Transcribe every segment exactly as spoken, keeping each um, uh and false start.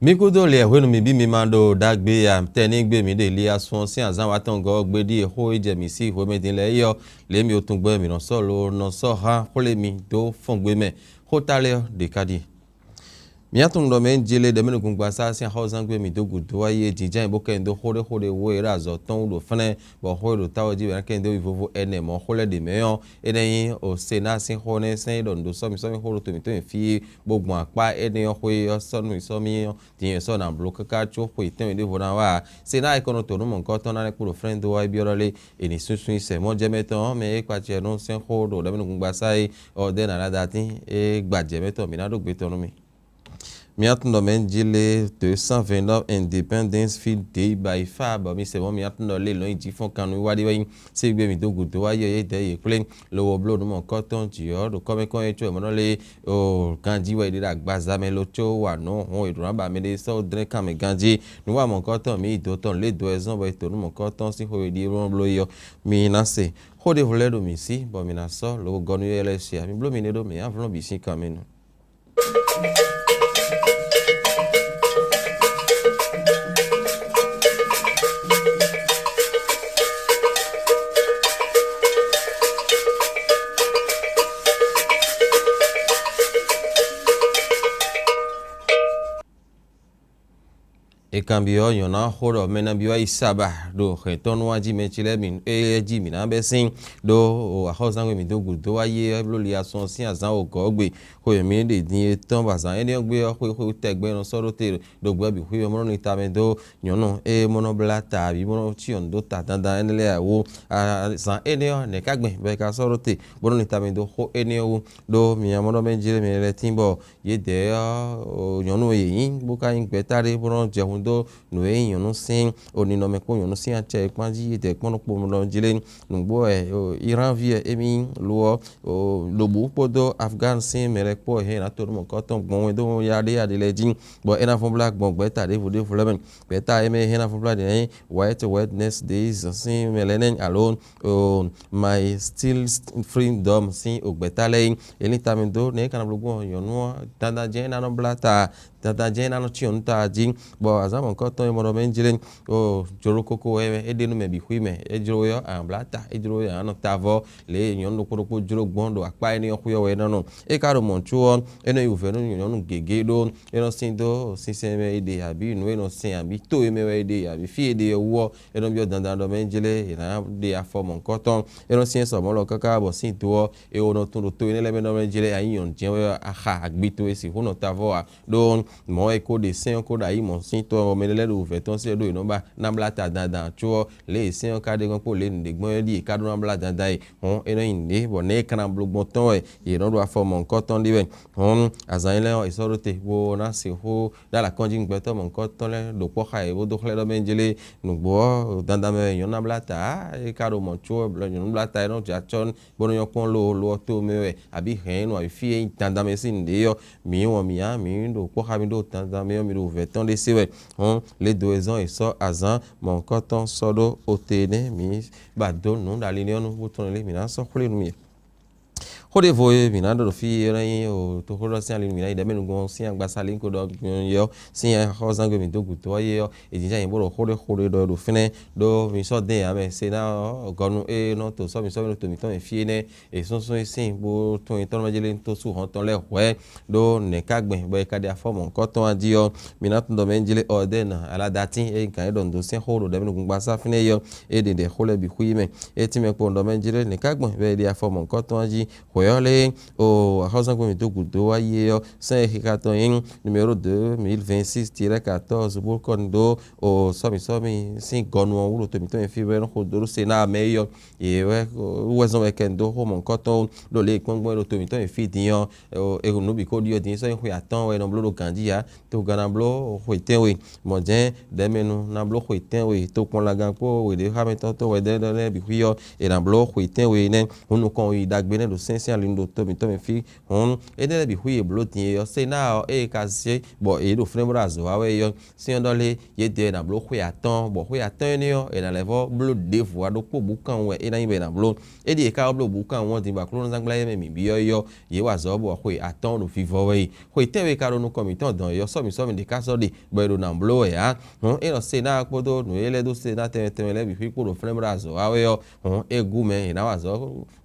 Mi kúdó lě hwenu mǐ bí mi ma ɖo ɖagbe ya tɛnígbe mǐ ɖe li asun ɔ́ sín azǎn wa tɔn gɔ́ ɔ́ gbe ɖíe xó e jɛ mǐ sí hwemɛ din lɛ́ɛ é ɔ́, lě e mi otungbɔ e mǐ nɔ sɔ́ lo nɔ sɔ́ hán xwlé mi dó fɔngbe mɛ. Xóta lɛ́ɛ ɔ́ ɖě ká ɖíe. Mǐ tunwun ɖɔ mɛ e jlé ɖɔ mɛ nukúngbasá sín axɔ́zángbé mǐ dó gǔdo wá yi é jínjɔ́n ayǐ bó kɛ nyi dó xó ɖé xó ɖé wú e ɖo azɔ̌ tɔn wú ɖo fɛ́nɛ́, bɔ xó e ɖo távo jí wɛ ná kɛ nyi dó yi vovo ɛnɛ mɔ̌ xó lɛ́ɛ ɖě mɛ ɔ́, é ná nyí Senáa sín xó nɛ́ sɛ́n é ɖɔ nǔ ɖo sɔ́ mì sɔ́ mì xó ɖo to mǐtɔn mǐ fí, bó gbɔn akpá énɛ́ ɔ́ xwé ɔ́ sɔ́ nú mì sɔ́ mì ɔ́, din e sɔ́ nǎ bló káká có xwe tɛ́nwe ɖěvo ná wá ǎ. Senáa e kɔ nɔ to nǔ mɔ̌hunkɔtɔn ná lɛ́ kpo ɖo flɛ́n dó wá é byɔ́ ɖɔ lé, è nǐ súnsún i sɛ mɔ̌ jɛ mɛ tɔn ɔ́, mɛ e kpa acɛ nú sɛ́n xó ɖo ɖɔ mɛ nukúngbasá é ɔ́ ɖɛ ná ná da tín é gba jɛ mɛ tɔn mǐ ná ɖó gbe tɔn nú mì. Mía tun ɖɔ mɛ jí lé deux cent vingt-neuf Independence Field Day by far, bɔ mi se mɔ mía tun ɖɔ lé lɔn yi jí fɔn kan nú wá ɖi wá yi. Ségbe mi dó gǔdo wá yɛ yé dɛ yě kplé, lobo bló nǔ mɔ̌kɔtɔn jǐ ɔ́ ɖo kɔ́mɛkɔ́ yɛ có mɔ̌ nɔ lé o ganjí wɛ ɖi ɖo agbaza mɛ lo có wa nǔ hɔn è ɖǒ ná ba mɛ ɖé sɔ́ dlɛ́n kan mɛ ganjí. Nǔ wa mɔ̌kɔtɔn mi yi do tɔn lě do wɛ zɔ́n bɔ è to nǔ mɔ̌kɔtɔn sín xwe e ɖi e bló yi ɔ́, mi ná se. Xó ɖěvo lɛ́ɛ ɖo mǐ sí, bɔ mǐ ná sɔ́ lobo gɔ́ nú yɛ lɛ́ɛ sia. Mi bló mi ɖé ɖó mǐ ávlɔ́n bǐ sín kan mɛ nu. È kanbyɔ́ nyɔ̌ná xó ɖɔ mɛ nabí wá yi saba ɖo hɛ̌ntɔ́núwájí mɛ ce lɛ́ɛ mi éyɛ́ jí mǐ ná bɛ́ sín ɖó axɔ́zángbé mǐ dó gǔdo wá yi é bló li asun ɔ́ sín azǎn wǒgɔ́ gbe. Xwe mǐ ɖe din e tɔn bɔ azǎn énɛ́ ɔ́ gbe ɔ́, xwé xwé tɛgbɛ nɔ sɔ́ ɖó te ɖo gbɛ̌ bǐ xwé mɛ mɔ nɔ li tamɛ dó nyɔ̌nu e mɔ nɔ blá ta abǐ mɔ nɔ cyɔ́ nǔ dó ta dandan énɛ́ lɛ́ɛ ǎ wú. Azǎn énɛ́ ɔ́, nɛ̌ ka gbɛn bɔ è ka sɔ́ ɖó te bó nɔ li tamɛ dó xó énɛ́ ɔ́ wú? Ɖó mi nya mɔ ɖɔ mɛ jlé mɛ lɛ́ɛ tín bɔ yědɛɛ ɔ́, nyɔ̌nu e yě nyí bó ka nyí gbɛ̌ta ɖé bó nɔ jɛ hun dó nǔ e nyí nyɔ̌nu sín ninɔmɛ kpó nyɔ̌nu sín acɛ e kpán jí yědɛɛ kpɔ́n ɖokpó nɔ jlé nǔgbó wɛ Irán ví wɛ émí nyí lo ɔ́, ɖobǔ kpódó Afgán sín mɛ lɛ́ɛ kpó wɛ hɛn è nǎ to nú mɔ̌kɔ́ tɔn gbɔn wɛn dó yá ɖé yá ɖé lɛ́ɛ jí, bɔ é ná vɔ́n blá gbɔn gbɛ̌ta ɖěvo ɖěvo lɛ́ɛ mɛ. Gbɛ̌ta e mɛ é hɛn ná vɔ́n blá ɖě ná nyí White Wednesdays sín mɛ lɛ́ɛ nɛ́ alo My Still Freedom sín ògbɛ́ta lɛ́ɛ é. È lín tamɛ dó nɛ̌ é ka ná bló gbɔn nyɔ̌nu ɔ́ dandan jɛ́n é ná nɔ blá ta, dandan jɛ́n é ná nɔ cyɔ́n nǔ ta jí, bɔ azǎn mɔ̌hunkɔtɔn e mɔ ɖɔ mɛ é jlé jló kókó wɛ é ɖe nú mɛ bǐ xwí mɛ. É jló we ɔ́, a nǎ blá ta, é jló we a nǎ nɔ ta vɔ́. Lě e nyɔ̌nu ɖokpó ɖokpó jló gbɔn ɖo akpá énɛ́ ɔ́ xwé ɔ́ wɛ é ná nɔ. É ka ɖo mɔ̌ có ɔ́, é nɔ yi wǔvɛ́ nú nyɔ̌nu gěgé ɖó é nɔ sín dó sinsɛn mɛ e ɖe abǐ nǔ e nɔ sɛn abǐ to e mɛ wɛ é ɖe abǐ fí e ɖe ɔ́ wú ɔ́, é nɔ byɔ́ dandan ɖɔ mɛ é jlé è nǎ ɖe afɔ mɔ̌hunkɔtɔn. É nɔ syɛ́n sɔ mɔ̌ lɔ káká bɔ sín do ɔ́, è wo nɔ tún ɖo to énɛ́ lɛ́ɛ mɛ nɔ mɛ jlé a nyí nyɔ̌nu jɛ́n wɛ a xa agbi towe sixú nɔ ta vɔ́ ǎ. Ɖó mɔ̌ e ko ɖe sɛ́n ɔ́ ko ɖo ayǐ mɔ̌ sín tɔ́ ɔ́, mɛ lɛ́ɛ ɖo wǔvɛ́ tɔn sí wɛ ɖó è nɔ ba ná blá ta dandan có ɔ́, lě e sɛ́n ɔ́ ka ɖe gbɔn kpó lě e nǔɖé gbɔn é ɖíe è ka ɖó ná blá dandan e. Hɔn é nɔ nyi nǔɖé bɔ nɛ̌ é ka ná bló gbɔn tɔn wɛ yě nɔ ɖo afɔ mɔ̌hunkɔtɔn ɖe wɛ. Hɔn azǎn énɛ́ ɔ́, è sɔ́ ɖó te bó ná sixú ɖó alakɔ́njí gbɛtɔ́ mɔ̌hunkɔtɔn lɛ́ɛ ɖo kpɔ́ xa yě bó dó xlɛ́ ɖɔ mɛ jlé nǔgbó ɔ́, dandan mɛ wɛ nyɔ̌nu ná blá ta ǎ. É ka ɖo mɔ̌ có wɛ blɔ nyɔ̌nu blá ta é nɔ jɛ acɔ́ bó nɔ nyɔ́ kpɔ́n lo lo ɔ́ tó mɛ wɛ, abǐ hɛ̌nnu abǐ fí e nyí dandan mɛ sín nǔɖé ɔ́, mǐ wɔn mǐ ǎ, mǐ ɖo kpɔ́ xa mì ɖo dandan mɛ ɔ́, mǐ ɖo wǔvɛ́ tɔn ɖé se wɛ. Hɔn lě do e zɔ́n è sɔ́ azǎn mɔ̌hunkɔtɔn sɔ́ ɖó ote nɛ́ mǐ ba dó nǔ ɖo ali nɛ́ ɔ́ nu bó tɔn lě mǐ ná sɔ́ xwlé nú mì. Xó ɖěvo e mǐ ná ɖɔ ɖo fí é ná nyí toxóɖɔ sín ali nú mǐ ná yi ɖɛ̌ mɛ nukɔn sín agbasa lě ko ɖɔ ɔ́ sín xɔzángbé mǐ dó gǔdo ɔ́ yé ɔ́, è jǐnjɔ́n ayǐ bó ɖo xó ɖé xó ɖé ɖɔ ɖo fínɛ́, ɖó mi sɔ́ dɛ́n ǎ mɛ se ná ɔ́ gɔnu e nɔ to sɔ́ mǐ sɔ́ mǐ ɖo to mǐtɔn mɛ fí énɛ́, è súnsún i sín bó tún nyitɔ́ nɔ jlé tó sú hɔn tɔn lɛ́ɛ hwɛ̌. Ɖó nɛ̌ ka gbɛn bɔ è ka ɖe afɔ mɔ̌hunkɔtɔn ɔ́ jí ɔ́, mi ná tunwun ɖɔ mɛ jlé ɔdɛ́n aladatín e gǎn é ɖɔ nǔ dó sɛ́n xó ɖo ɖɛ̌ mɛ nukúngbasá fínɛ́ é ɔ́, é ɖe ɖɛ xó lɛ́ɛ bǐ xwí mɛ. É tínmɛ kpowun ɖɔ mɛ jlé nɛ̌ ka gbɛn bɔ è ɖe afɔ mɔ̌hunkɔtɔn ɔ́ jí. Hwɛ̌ ɔ́ lé o axɔ́súgbó mǐtɔn gǔdo wá yi é ɔ́, sɛ́n e xixa tɔn nyí numéro deux mille vingt-six tiret quatorze bó kɔ nu dó o sɔ́mǐ sɔ́mǐ sín gɔnu ɔ́ wú ɖo to mǐtɔn e fí bɔ é nɔ xo dó ɖó se ná mɛ é ɔ́, yě wɛ wú wɛ zɔ́n wɛ kɛ nu dó xó mɔ̌hunkɔtɔn ɖo lě e kpɔ́ngbɔ́n é ɖo to mǐtɔn e fí din ɔ́, e nǔ bǐ ko ɖi ɔ́ din sɔ́ nyí xwe atɔ́ɔ́n wɛ è nɔ bló ɖo gǎn jí ǎ. Togán ná bló xwe tɛ́nwe, mɔ̌ jɛ́n ɖɛ̌mɛnu ná bló xwe tɛ́nwe, tokpɔnlagán kpó weɖéxámɛtɔ́ tó wɛ ɖɛ́ɖɛ́ lɛ́ɛ bǐ xwí ɔ́, è nǎ bló xwe tɛ́nwe nɛ́. Hun nukɔn yi ɖagbe nɛ́ ɖo sɛ́nsɛ́n ali ɖo to mǐtɔn mɛ fí. Hɔn énɛ́ lɛ́ɛ bǐ xwí yě bló din e ɔ́, Senáa ɔ́, ée ka zé bɔ yě ɖo fínɛ́ bó ɖo azɔ̌ wa wɛ é ɔ́, sɛ́n ɔ́ ɖɔ lé, yědɛɛ è nǎ bló xwe atɔ́ɔ́n, bɔ xwe atɔ́ɔ́n énɛ́ ɔ́, è nǎ lɛ́ vɔ́ bló ɖěvo ǎ, ɖokpó bǔ kan wɛ é ná nyí bɔ è nǎ bló. Éɖíe è ka wá bló bǔ kan wɛ ɔ́ din bɔ Aklúnɔzángbla e mɛ mǐ byɔ́ é ɔ́, yě wa azɔ̌ bɔ xwe atɔ́ɔ́n ɖo vivɔ wɛ yi. Xwe tɛ́nwe ka ɖo nukɔn mǐtɔn dɔn e ɔ́, sɔ́ mǐ sɔ́ mǐ ɖě ká sɔ́ ɖe, bɔ è ɖo nǎ bló wɛ ǎ. Hɔn é nɔ Senáa kpódó nǔ e lɛ́ dó Senáa tɛnmɛ tɛnmɛ lɛ́ɛ bǐ xwí kpó ɖo flɛ́n bó ɖo azɔ̌ wa wɛ ɔ́, hɔn é gú mɛ è nǎ wa azɔ̌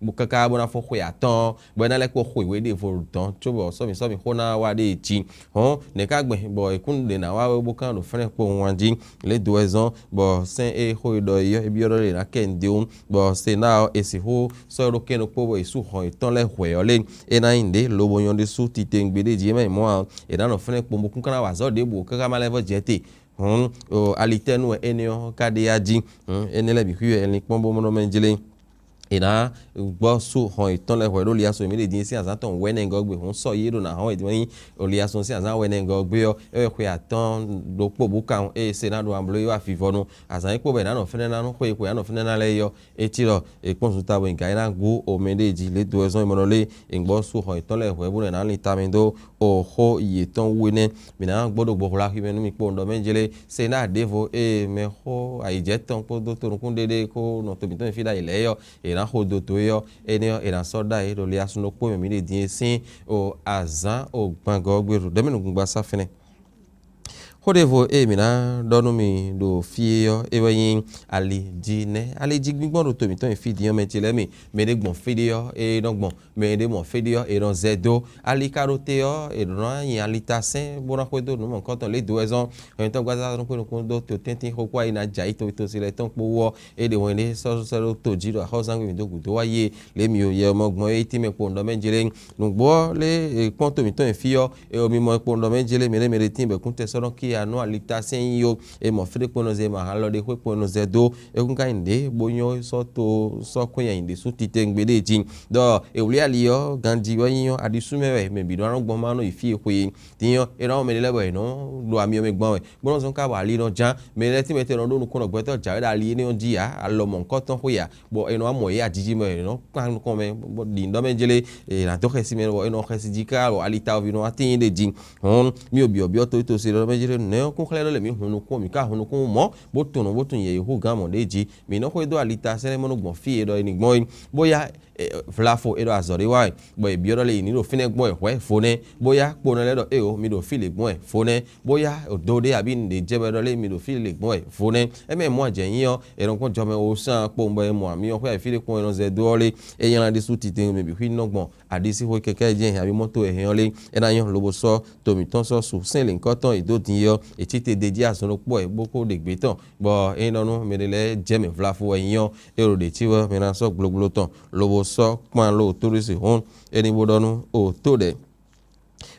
bó káká bó ná fɔ́n xwe atɔ́ɔ́n, bɔ é ná lɛ́ kpó xwe wěɖevo dɔn cóbɔ sɔ́mǐ sɔ́mǐ xó ná wá ɖée jí. Hɔn nɛ̌ ka gbɛn bɔ è kún ɖě ná wa wɛ bó ká ɖo fɛ́nɛ kpowun wá jí? Lě dó wɛ zɔ́n bɔ sɛ́n e xó e ɖɔ é ɔ́, é byɔ́ ɖɔ lě ná kɛ nǔɖé wú, bɔ Senáa ɔ́, è sixú sɔ́ ɛ ɖó kɛ́n ɖokpó bɔ è sú hɔn yětɔn lɛ́ɛ hwɛ̌ ɔ́ lé. É ná nyí nǔɖé lobo nyɔ́ ɖésú titewungbe ɖé jí é mɛ mɔ̌ ǎ. È nǎ nɔ fɛ́nɛ kpowun bó kún ká ná wa azɔ̌ ɖěbǔ káká má lɛ́ vɔ́ jɛ te. Hɔn alitɛ́nú wɛ énɛ́ ɔ́ ka ɖe yá jí. Hɔn énɛ́ lɛ́ɛ bǐ xwí wɛ è lin kpɔ́n bó mɔ ɖɔ mɛ jlé. È nǎ gbɔ sú hɔn yětɔn lɛ́ɛ hwɛ̌ ɖó liaso e mǐ ɖe din sín azǎn tɔn wɛ̌nɛgɔ́ gbe hǔn sɔ yí ɖo nǎ hɔn e din wɛ nyí liaso sín azǎn wɛ̌nɛgɔ́ gbe ɔ́, é wɛ xwe atɔ́ɔ́n ɖokpó bǔ kawun ée se ná ɖo ambló é wá vivɔnu. Azǎn é kpo bɔ è nǎ nɔ fɛ́nɛ́ ná nú xwe e xwe ná nɔ fɛ́nɛ́ ná lɛ́ɛ é ɔ́, é cí ɖɔ è kpɔ́n zunta bɔ è gǎ é ná gú omɛ ɖé jí lě do wɛ zɔ́n è mɔ ɖɔ lé è gbɔ sú hɔn yětɔn lɛ́ɛ hwɛ̌ bó nɔ è nǎ lin tamɛ dó oxó yětɔn wú énɛ́. Mǐ ná gbɔdɔ gbɔ hwla xwi mɛ nú mi kpowun ɖɔ mɛ jlé se ná ɖěvo ée mɛxó ayǐjɛ tɔn kpódó tonukún ɖéɖé kó nɔ to mǐtɔn fí ɖ'ayǐ lɛ́ɛ ɔ́, è nǎ xo dó dó é ɔ́, énɛ́ ɔ́, è nǎ sɔ́ ɖ'ayǐ ɖo le asun ɖokpó mɛ mǐ ɖe din e sín o azǎn o gbangɔ ɔ́ gbe ɖo ɖɛ̌ mɛ nǔgbígbá sá fínɛ́. Xó ɖěvo e mǐ ná ɖɔ nú mi ɖo fí é ɔ́, é wɛ nyí ali jí nɛ́. Ali jí gbíngbɔ́n ɖo to mǐtɔn e fí din ɔ́, mɛ ce lɛ́ɛ mi, mɛ ɖé gbɔn fí ɖé ɔ́, é nɔ gbɔn, mɛ ɖé mɔ fí ɖé ɔ́, è nɔ zɛ dó. Ali ka ɖo te ɔ́, è nɔ ná nyi alitasɛ́n bó ná xwedó nǔ mɔ̌hunkɔtɔn lě dó wɛ zɔ́n. Hɛntɔ́gbazá nukún nukún dó to tɛ́ntin xó kpó ayi ná jɛ ayǐ to to si lɛ́ɛ tɔn kpó wú ɔ́, é ɖe wɛn ɖé sɔ́ sɛ́ ɖó to jí ɖo axɔ́zángbé mǐ dó gǔdo wá yi é. Lě mǐ o yɛ mɔ gbɔn é tínmɛ kpowun ɖɔ mɛ jlé. Nǔgbó ɔ́, lě e kpɔ́n to mǐtɔn e fí ɔ́, e o mi mɔ kpowun ɖɔ mɛ jlé mɛ ɖé mɛ ɖé tín bɔ kúntɛ sɔ́ nɔ kíya nú alitasɛ́n yí ó. E mɔ fí ɖé kpó nɔ zɛ ma halɔ ɖé xwé kpó nɔ zɛ dó. É kún ka nyi ɖě bó nyɔ́ sɔ́ to sɔ́ kɔn nyi ayǐ ɖésú titewungbe ɖé jí. Ɖɔ è wlí ali ɔ́, ganjí wɛ nyí ɔ́, aɖisú mɛ wɛ mɛ bǐ ɖó ná nɔ gbɔn má nɔ yi fí e xwe é. Din ɔ́, é nɔ mɛ ɖé lɛ́ɛ bɔ è nɔ ɖo amyɔ mɛ gbɔn wɛ, bó nɔ zɔ́n ká bɔ ali nɔ ján. Mɛ lɛ́ɛ tínmɛ tɛn nɔ ɖó nukɔn nɔ gbɛtɔ́ jǎwe ɖo ali énɛ́ ɔ́ jí ǎ, alɔ mɔ̌hunkɔtɔn xwe ǎ, bɔ è nɔ wá mɔ yě ajiji mɛ è nɔ kpán nukɔn mɛ, bɔ ɖi ŋɖɔ mɛ jlé è nǎ dó xɛsi mɛ, bɔ è nɔ xɛsi jí ká bɔ ali tawɔvi nɔ wá tíin ɖe jí. Hɔn mì o byɔ̌byɔ́ to to se ɖɔ mɛ jlé nɛ̌ ɔ́ kún xlɛ́ ɖɔ lě mǐ hun nukún mǐ ká hun nukún mɔ̌, bó tunwun bó tunwun yě xú gán mɔ̌ ɖé jí. Mǐ nɔ xwedó ali ta sɛ́nɛ́ mɔ nú gbɔn fí e ɖɔ è nǐ gbɔn é, bóyá vlafo è ɖo azɔ̌ ɖé wa wɛ, bɔ è byɔ́ ɖɔ lě yi ní ɖo fínɛ́ gbɔn wɛ hwɛ̌ vo nɛ́, bóyá kpo nɔ lɛ́ ɖɔ éeǒ mi ɖo fí lě gbɔn wɛ vo nɛ́, bóyá do ɖé abǐ nǔɖé jɛ bɔ è ɖɔ lé mi ɖo fí lě gbɔn wɛ vo nɛ́. É mɛ mɔ ajɛ nyí ɔ́, è nɔ kpɔ́n jɔmɛ wo sán kpowun bɔ è mɔ amyɔ xwé fí ɖé kpɔ́n è nɔ zɛ dó ɔ́ lé. É nylá ɖésú titewungbe bǐ xwí nɔ gbɔn aɖisíxwé kɛkɛ jɛ́n abǐ mɔto e hɛn ɔ́ lé. É ná nyɔ́ lobo sɔ́ to mǐtɔn sɔ́ su sɛ́n lěhunkɔtɔn e dó din é ɔ́, è cí te d'é jí azɔn ɖokpó wɛ bó kó ɖe gbě tɔn, bɔ é nɔ nú mɛ ɖé lɛ́ɛ jɛ mɛ vlafo wɛ nyí ɔ́, é ɖo ɖě cí wɛ mɛ ná sɔ́ gblogbló tɔn lobo sɔ́ kpan ló tóɖísi hɔn é ní bó ɖɔ nú o tó ɖɛ̌.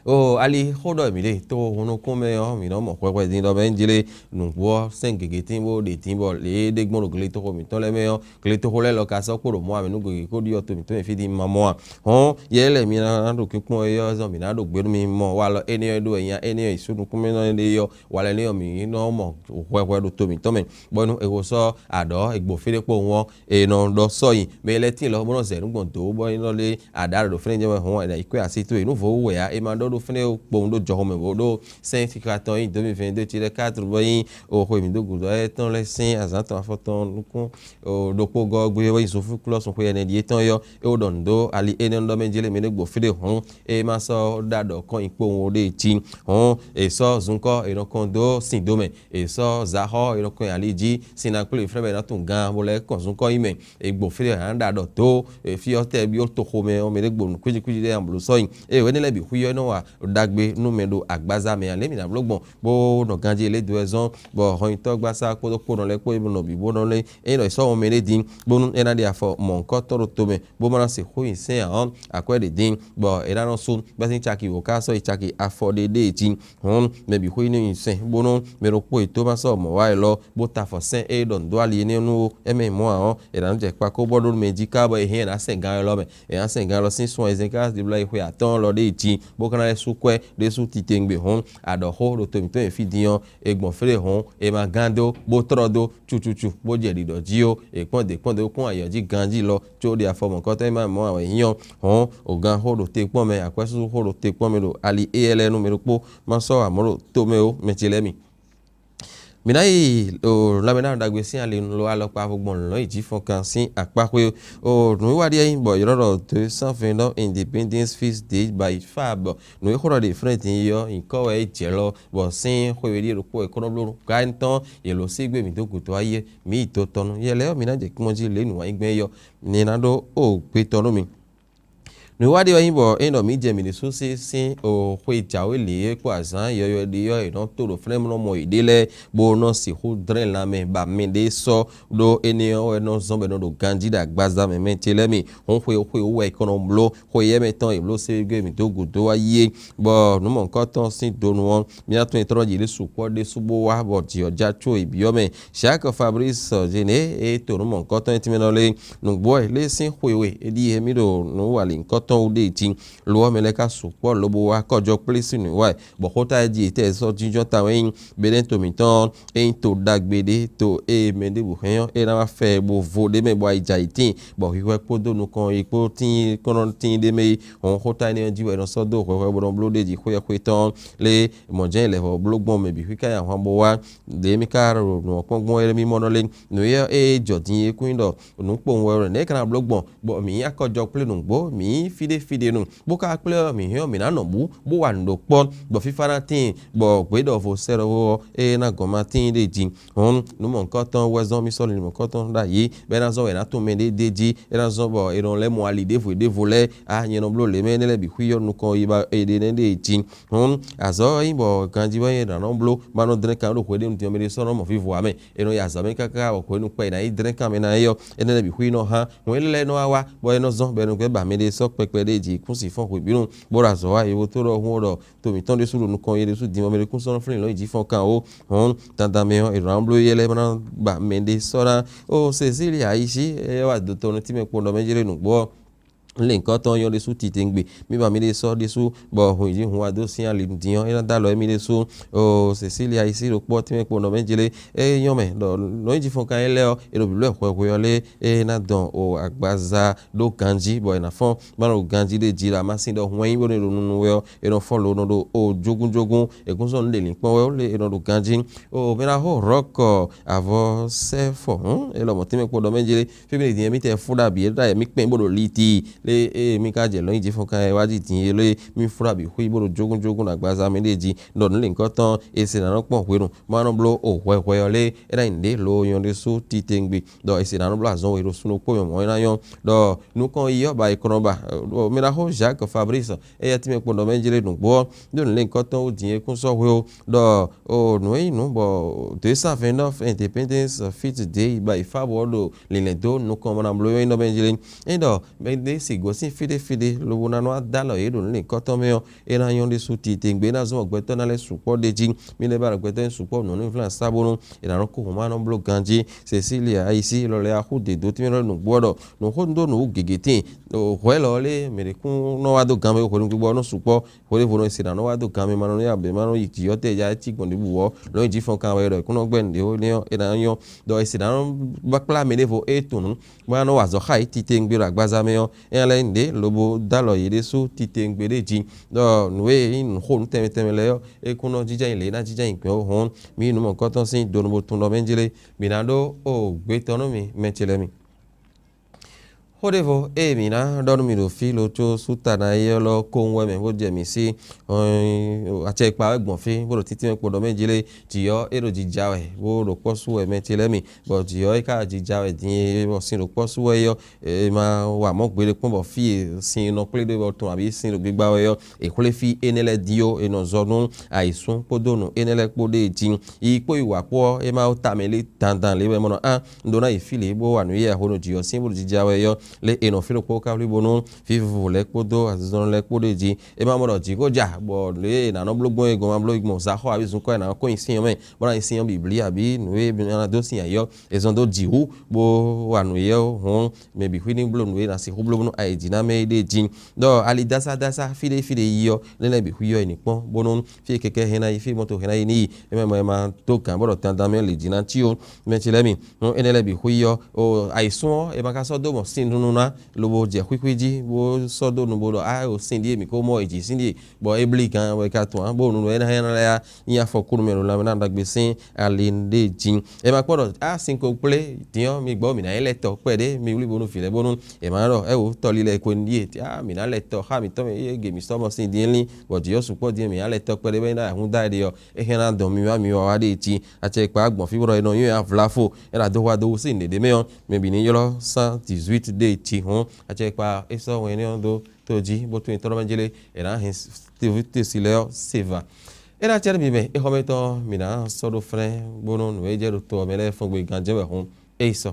O ali xó ɖɔ mǐ ɖe to hunnukún mɛ ɔ́, mǐ nɔ mɔ hwɛhwɛ din ɖɔ mɛ jlé nǔgbó ɔ́ sɛ́n gěgé tín bó ɖe tín bɔ lě e ɖe gbɔn ɖo gletoxo mǐtɔn lɛ́ɛ mɛ ɔ́, gletoxo lɛ́ɛ lɔ ka sɔ́ kpo ɖo mɔ̌ amɛ nú gěgé kó ɖiɔ to mǐtɔn mɛ fí din ma mɔ a. Hɔn yɛ lɛ́ɛ mi ná ɖo kínkpɔ́n é ɔ́ zɔn mǐ ná ɖo gbě nú mi mɔ walɔ énɛ́ ɔ́ ɖó wɛ nya énɛ́ ɔ́ yi sú nukúnmɛ nɔ ɖe ɔ́, walɔ énɛ́ ɔ́ mǐ nɔ mɔ hwɛhwɛ ɖo to mǐtɔn mɛ, bɔnú è ko sɔ́ aɖɔ̌ è gbo fí ɖé kpowun ɔ́, è nɔ ɖɔ sɔ́ nyi mɛ lɛ́ɛ tíin lɔ bó nɔ zɛ nǔ gbɔn dǒ bɔ é nɔ lé aɖǎ ɖo fínɛ́ jɛ́n wɛ hɔn è nǎ yi kwɛ́ así towe nǔ vo wú wɛ ǎ, è ma ɖɔ ɖó fínɛ́ kpowun ɖó jɔhɔn mɛ bó ɖó sɛ́n xixatɔn nyi dó mi vɛn dó ci lɛ́ɛ kátru bɔ nyi o xwe mǐ dó gǔdo ayɛtɔn lɛ́ɛ sín azǎn tɔn afɔtɔn nukún ɖokpó gɔ́ gbé bɔ nyi zunfúklɔ́ sunxwe ɛnɛ ɖíe tɔn yɔ é wo ɖɔ nǔ dó ali énɛ́ ɖɔ mɛ jlé mɛ ɖé gbo fí ɖé hɔn é ma sɔ́ ɖa ɖɔ kɔn nyi kpowun ɖé cí hɔn è sɔ́ zunkɔ́ è nɔ kɔn dó sin dó mɛ. È sɔ́ zaxɔ́ è nɔ kɔn nyi ali jí, sin ná kplé flɛ́ bɔ è nǎ tunwun gan bó lɛ́ kɔn zunkɔ́ nyi mɛ. È gbo fí ɖé è nǎ ɖa ɖɔ dó fí ɔ́ tɛ byɔ́ toxo mɛ ɔ́ mɛ ɖé gbo nǔ kwíji kwíji ɖé nǎ bló sɔ́ nyi. Ée wěne lɛ́ɛ bǐ xwí ɔ́ é nɔ wa ɖagbe nú mɛ ɖo agbaza mɛ ǎ lě mǐ ná bló gbɔn bó nɔ ganjí lě dó wɛ zɔ́n bɔ hɔnyitɔ́gbasá kpódó kpónɔ lɛ́ɛ kpó nɔ bǐ bó nɔ lé ényí ɖɔ è sɔ́ wɔn mɛ ɖé din bónú é ná ɖe afɔ mɔ̌hunkɔtɔn ɖo tomɛ bó ma ná sixú nyi sɛ́n ǎ ɔ́, akwɛ́ ɖě din bɔ è ná nɔ sú gbɛ́sín caki wǒ ká sɔ́ yi caki afɔ ɖé ɖée jí. Hɔn mɛ bǐ xwé ní nyi sɛn bónú mɛ ɖokpó e tó ma sɔ́ mɔ̌ wa élɔ́ bó ta afɔ sɛ́n ée ɖɔ nǔ dó ali énɛ́ nú ó, é mɛ mɔ̌ ǎ ɔ́, è nǎ nɔ jɛ kpakó bɔ ɖó nú mɛ jí ká bɔ è hɛn ɛ ná sɛn gan élɔ́ mɛ. È nǎ sɛn gan élɔ́ sín sun ayizɛ́n ká ɖiblɔ́ yi xwe atɔ́ɔ́n lɔ ɖé jí bó bó ka ná lɛ́ sú kwɛ́ ɖésú titewungbe hɔn, a ɖɔ xó ɖo to mǐtɔn e fí din ɔ́, è gbɔn fí ɖé hɔn, è ma gán dó, bó tlɔ́ dó cucucu, bó jɛ ɖiɖɔ jí ó, è kpɔ́n dě kpɔ́n dó kún ayɔ jí ganjí lɔ, có ɖi afɔ mɔ̌kɔtɔn e ma mɔ awɛ nyí ɔ́, hɔn, o gán xó ɖo te kpɔ́n mɛ, akwɛ́súsú xó ɖo te kpɔ́n mɛ ɖo ali éyɛ́ lɛ́ɛ nú mɛ ɖokpó, má sɔ́ amɔ̌ ɖo tomɛ ó, mɛ ce lɛ́ɛ mi. Mǐ ná yi o lanmɛnámɛ ɖagbe sín ali lo alɔkpa vo gbɔn lɔ̌n yi jí fɔnkan sín akpáxwé. O nǔwiwa ɖíe nyí bɔ ylɔ́ ɖɔ deux cent vingt independence fils de by fab. Nǔ e xó ɖɔ ɖe flɛ́n din yi ɔ́, nyǐkɔ wɛ é jɛ lɔ, bɔ sín xwé we ɖíe ɖokpó wɛ é kó nɔ bló nú. Ká nyí tɔn, yě lǒ sí gbé mǐ dó gǔdo ayé, mǐ yi do tɔn nu. Yɛ lɛ́ɛ ɔ́, mi ná jɛ kpɔ́n jí lě nǔwanyigbɛ́n yi ɔ́, mi ná ɖó o gbe tɔn nú mi. Nǔwiwa ɖé ɔ́ nyí bɔ ényí ɖɔ mǐ jɛ mǐ ɖésú sí sín xwe jǎwe lě e kpó azǎn yɔywɛ ɖe ɔ́, è nɔ to ɖo flɛ́mlɔ́mɔ yěɖée lɛ́ɛ, bó nɔ sixú dlɛ́n lanmɛ ba mɛɖée sɔ́, ɖó énɛ́ ɔ́ wɛ nɔ zɔ́n bɔ è nɔ ɖo ganjí ɖo agbaza mɛ mɛ ce lɛ́ɛ mi. Hǔn xwe xwe wú wɛ è kɔ nɔ bló, xwe yɛ́ mɛ tɔn è bló ségbé mǐ dó gǔdo wá yi é, bɔ nǔ mɔ̌hunkɔtɔn sín donu ɔ́, mía tɔn e tlɔ́ jí ɖé sukpɔ́ ɖésú bó wá bɔ jǐ ɔ́ já có è byɔ́ mɛ. Jacques Fabrice Géné e to nǔ mɔ̌hunkɔtɔn e tɛnmɛ nɔ lé nǔgbó wɛ lé sín xwe we é ɖíe mì ɖo nǔ wa lǐnkɔtɔn wú ɖe jí. Lo ɔ́, mɛ lɛ́ɛ ka sukpɔ́ lobo wá kɔjɔkplé sín nǔ wa ɛ, bɔ xóta e jí è tɛ sɔ́ jínjɔ́n tawun é nyí Beɖɛ́nto mǐtɔn ɔ́, é nyí to ɖagbe ɖé, to e mɛ ɖěbǔ hɛn ɔ́, é ná wá fɛ bo vo ɖ'é mɛ bɔ ayi jɛ ayǐ tíin, bɔ hwihwɛ kpódó nukɔn yi kpó tíin kɔn nɔ tíin ɖ'é mɛ é. Hɔn xóta énɛ́ ɔ́ jí wɛ è nɔ sɔ́ dó hwɛhwɛ bó nɔ bló ɖ'é jí xwé ɔ́ xwé tɔn lé mɔ̌ jɛ́n lɛ̌ vɔ́ bló gbɔn mɛ bǐ xwíká nyi ahwan bo wá. Lě e mì ka ɖo nǔ ɔ́ kpɔ́n gbɔn é mì mɔ nɔ lé nǔ e ɔ́, ée jɔ din é kún nyí ɖɔ nǔ kpowun wɛ ɖɔ nɛ̌ é ka ná bló gbɔn, bɔ mǐ nyí akɔjɔkplé nǔgbó, mǐ nyí fí ɖé fí ɖé nu, bó ka kplé ɔ́, mǐ hɛn ɔ́, mǐ ná nɔ bǔ, bó wa nǔ ɖó kpɔ́, bɔ fífá ná tíin, bɔ gběɖɔvo sɛ́ɖɔvo ɔ́, ée ná gɔn ma tíin ɖé jí. Hɔn nǔ mɔ̌hunkɔtɔn wɛ zɔ́n mì sɔ́ linlin mɔ̌hunkɔtɔn ɖ'ayǐ, bɔ é ná zɔ́n wɛ è nǎ tunwun mɛɖé d'é jí, é ná zɔ́n bɔ è nɔ lɛ́ mɔ ali ɖěvo ɖěvo lɛ́ɛ, a nyɛ nɔ bló lě mɛ énɛ́ lɛ́ɛ bǐ xwí ɔ́ nukɔn yi ba è ɖe nɛ́ ɖe jí. Hɔn azɔ̌ ɔ́ nyí bɔ ganjí wɛ è nǎ nɔ bló, ma nɔ dlɛ́n kan ɖo hweɖénu din ɔ́ mɛ ɖé sɔ́ nɔ mɔ vǐvɔ ǎ mɛ. È nɔ yi azɔ̌ mɛ káká bɔ hwenu kpɛ è nǎ yi dlɛ́n kan mɛ ná é ɔ́, énɛ́ lɛ́ɛ bǐ xwí nɔ hán, hɔn énɛ́ lɛ́ɛ nɔ wá wá, bɔ é nɔ zɔ́n bɔ è nɔ gbɛ́ ba mɛ ɖé sɔ́ kpɛkpɛ ɖé jí kún sin fɔ́n hwebǐnu, bó ɖo azɔ̌ wa yi bó tó ɖɔ hún ɔ́ ɖɔ to mǐtɔn ɖésú ɖo nukɔn yě ɖésú din ɔ́ mɛ ɖé kún sɔ́ nɔ flín lɔ̌ yi jí fɔ́n kan ó. Hɔn dandan mɛ ɔ́, è nɔ bló yɛ lɛ́ɛ ná ba mɛ ɖé sɔ́ ná. Ó Cecília Ayisí, é wá dotɔ nú tínmɛ kpɔ́n ɖɔ mɛ jlé nǔgbó ɔ́, lěnkɔ́tɔn nyɔ́ ɖésú titewungbe, mì ba mì ɖe sɔ́ ɖésú, bɔ hun yi hun wá dó sín ali din ɔ́, é ná dó alɔ émí ɖésú. Oo Cecília yi sí ɖokpó ɔ́ tɛ́nmɛ kpo nɔ mɛ jlé, é nyɔ́ mɛ ɖɔ nɔ̌ yi jí fɔ́n kan é lɛ́ɛ ɔ́, è ɖo bǐblɔ́ hwɛhwe ɔ́ lé, é ná dɔn o agbaza ɖó ganjí, bɔ è nǎ fɔ́n má nɔ ɖo ganjí ɖé jí ɖo amásin ɖɔ hun wɛ nyí bónú è ɖo nunu wɛ ɔ́, è nɔ fɔ́n lǒ nɔ ɖo o jógúnjógún, è kún sɔ́ nǔ ɖě lǐnkpɔ́n wɛ ó lé è nɔ ɖo ganjí. O mɛ ná xó rɔ̌kɔ avɔ sɛ́ fɔ hǔn, é lɔ mɔ̌ tɛ́nmɛ kpo nɔ mɛ jlé, fí mì ɖi din e mì tɛ fúɖa bǐ é ɖo ayɛ mì kpɛn bó ɖo liti lé ée mì ka jɛ lɔ̌nyi jí fɔ́n kan wá jí din e lé mì fúɖa bǐ xwí bó ɖo jógúnjógún ɖo agbaza mì ɖée jí, ɖɔ nǔ lǐnkɔ́tɔn e se ná nɔ kpɔ́n hwenu má nɔ bló o hwɛhwɛ ɔ́ lé é ná nyi nǔɖé lo nyɔ́ ɖésú titewungbe, ɖɔ è se ná nɔ bló azɔn we ɖo sun ɖokpó mɛ mɔ̌ é ná nyɔ́, ɖɔ nukɔn yi ɔ́ ba è kɔn nɔ ba. Mɛ ná xó Jacques Fabrice, éyɛ́ tínmɛ kpo nɔ mɛ jlé nǔgbó ɔ́, ɖó nǔ lǐnkɔ́tɔn wú din e kún sɔ́ hwe ó, ɖɔ o nǔ e nyí nǔ bɔ deux cent vingt-neuf indépendance fête de ba yi fá bɔ ɖo lǐnlɛ́n dó nukɔn mɔ ná bló nyɔ́ nyi nɔ mɛ jlé. Ényí ɖɔ mɛ ɖé si gosín fíɖéfíɖé lobo ná nɔ wá dó alɔ yě ɖo nǔ lǐnkɔ́tɔn mɛ ɔ́, é ná nyɔ́ ɖésú titewungbe, é ná zɔ́n bɔ gbɛtɔ́ ná lɛ́ sukpɔ́ ɖ'é jí. Mì lɛ́ ba ɖɔ gbɛtɔ́ nyí sukpɔ́ nǔ ní vlan sá bónú è nǎ nɔ kó hɔn má nɔ bló ganjí. Cecília Ayisí lɔ lɛ́ axú dě dó tínmɛ lɔ nǔgbó ɔ́ ɖɔ nǔ xó dó nǔ wú gěgé tíin. Hwɛ̌ lɔ ɔ́ lé mɛ ɖě kún nɔ wá dó gan mɛ hwenu gbígbɔ ɔ́ nɔ sukpɔ́. Hwenu e se ná nɔ wá dó gan mɛ ma nɔ ní abě ma nɔ yi jǐ ɔ́ tɛ ya cí gbɔn ɖěbǔ ɔ́, lɔ̌ nyi jí fɔ́n kan wɛ ɖɔ è kún nɔ gbɛ́ nǔɖé ó, énɛ́ ɔ́ é ná nyɔ́. Ɖɔ è se ná nɔ kplá mɛ ɖěvo é tunwun nǔ, bó ná nɔ wa azɔ̌ xa yě titewungbe ɖo agbaza mɛ ɔ́, énɛ́ lɛ́ɛ nyí nǔɖé lobo dó alɔ yě ɖésú titewungbe ɖé jí. Ɖɔ nǔ e nyí nǔxó nǔ tɛnmɛ tɛnmɛ lɛ́ɛ ɔ́, é kún nɔ jínjɔ́n nyi lě é ná jínjɔ́n nyi gbɛ̌ ó hɔn, mǐ yi nǔ mɔ̌hunkɔtɔn sín do nú bó tún ɖɔ mɛ jlé, mǐ ná ɖó o gbetɔ́ nú mì mɛ ce lɛ́ɛ mi. Xó ɖěvo ée mǐ ná ɖɔ nú mi ɖo fí lo có súta ná yi ɔ́ lɔ kówun wɛ mɛ bó jɛ mǐ sí. Acɛkpa wɛ gbɔn fí bó ɖo títí mɛ kpo ɖɔ mɛ jlé, jǐ ɔ́ é ɖo jija wɛ bó ɖo kpɔ́ sú wɛ mɛ ce lɛ́ɛ mi, bɔ jǐ ɔ́ é ka jija wɛ din e bɔ sin ɖo kpɔ́ sú wɛ é ɔ́, è ma wa mɔ̌ gbeɖé kpɔ́n bɔ fí e sin nɔ kplé ɖó bɔ tɔn abǐ sin ɖo gbigba wɛ ɔ́, è xwlé fí énɛ́ lɛ́ɛ díó è nɔ zɔ nú ayǐsún kpódó nǔ énɛ́ lɛ́ɛ kpó ɖée jí. Yi kpó yi wǎ kpó ɔ́, é ma wú tamɛ lé dandan lě wɛ mɔ nɔ á un ɖó ná yi fí lě bó wa nǔ yɛ xo nɔ jǐ ɔ́ sín bó ɖo jija wɛ é ɔ́, Lé e nɔ fí ɖokpó ká flí bónú fífúfú lɛ́ɛ kpódó azinzɔnnɔ lɛ́ɛ kpó ɖ'é jí. É ma mɔ ɖɔ jǐ ko ja, bɔ lě e è nǎ nɔ bló gbɔn é gbɔn ma bló gbɔn zǎxɔ abǐ zunkɔ́ è nǎ kó nyi sín ɔ́ mɛ, bó ná nyi sín ɔ́ bǐblí abǐ nǔ e è nǎ dó sin ayǐ ɔ́, è zɔn dó jǐ wú bó wa nǔ éyɛ́ ó, hǔn mɛ bǐ xwí ní bló nǔ e è nǎ sixú bló bónú ayǐjínamɛ é ɖ'é jí. Ɖɔ ali dásá dásá fí ɖé fí ɖé yi ɔ́, lé lɛ́ɛ bǐ xwí ɔ́ è nǐ kpɔ́n bónú fí e kɛkɛ́ hɛn ná yi, fí e mɔto hɛn ná yi ní yi, é mɛ mɔ è ma dó gǎn bó ɖɔ dandan mɛ lě jí ná cí ó. Mɛ ce lɛ́ɛ mi, hɔn énɛ́ lɛ́ɛ bǐ xwí ɔ́, o ayǐsún ɔ́, è ma ka sɔ́ dó mɔ sin nunu ná, lobo jɛ xwíxwí jí, bó sɔ́ dó nu bó ɖɔ á o sin ɖíe mǐ ko mɔ è jǐ sín ɖíe, bɔ é blí gǎn bɔ è ka tunwun ǎ, bó nunu énɛ́ hɛn lɛ́ɛ nya afɔkúnu mɛ ɖo lanmɛ ná ɖagbe sín ali ɖé jí. È ma kpɔ́ ɖɔ á sin ko kplé dín ɔ́, mi gbɔ mǐ ná nyí lɛ́ tɔ kpɛɖé, mi wlí bónú vǐ lɛ́ɛ bónú è ma ɖɔ é o tɔlí lɛ́ɛ ko ɖíe á mǐ ná lɛ́ tɔ xá mǐtɔn mɛ é gě mǐ sɔ́ mɔ sin dín lín, bɔ jǐ ɔ́ sukpɔ́ dín mǐ ná lɛ́ tɔ kpɛɖé bɔ é ná hun dá ɖe ɔ́, é hɛn ná dɔn mi wá mi wá wá ɖe cí. Acɛkpa gbɔn fí bɔ è nɔ nywɛ́ avlafo, é ná dó hwa dó wú sí nǔɖé mɛ ɔ́, mɛ bǐ ní ylɔ́ cent dix-huit ɖe cí hɔn. Acɛkpa é sɔ́ wɛn énɛ́ ɔ́ dó tó jí bó tún nyitɔ́ mɛ jlé, è nǎ hɛn teví tesi lɛ́ɛ ɔ́ seva. É ná cɛ́ nú mi mɛ é xɔ́mɛtɔn mǐ ná sɔ́ ɖó flɛ́n bónú nǔ e jɛ ɖo to ɔ́ mɛ lɛ́ɛ fɔ́n gbe ganjɛ́ wɛ hɔn. É yi sɔ.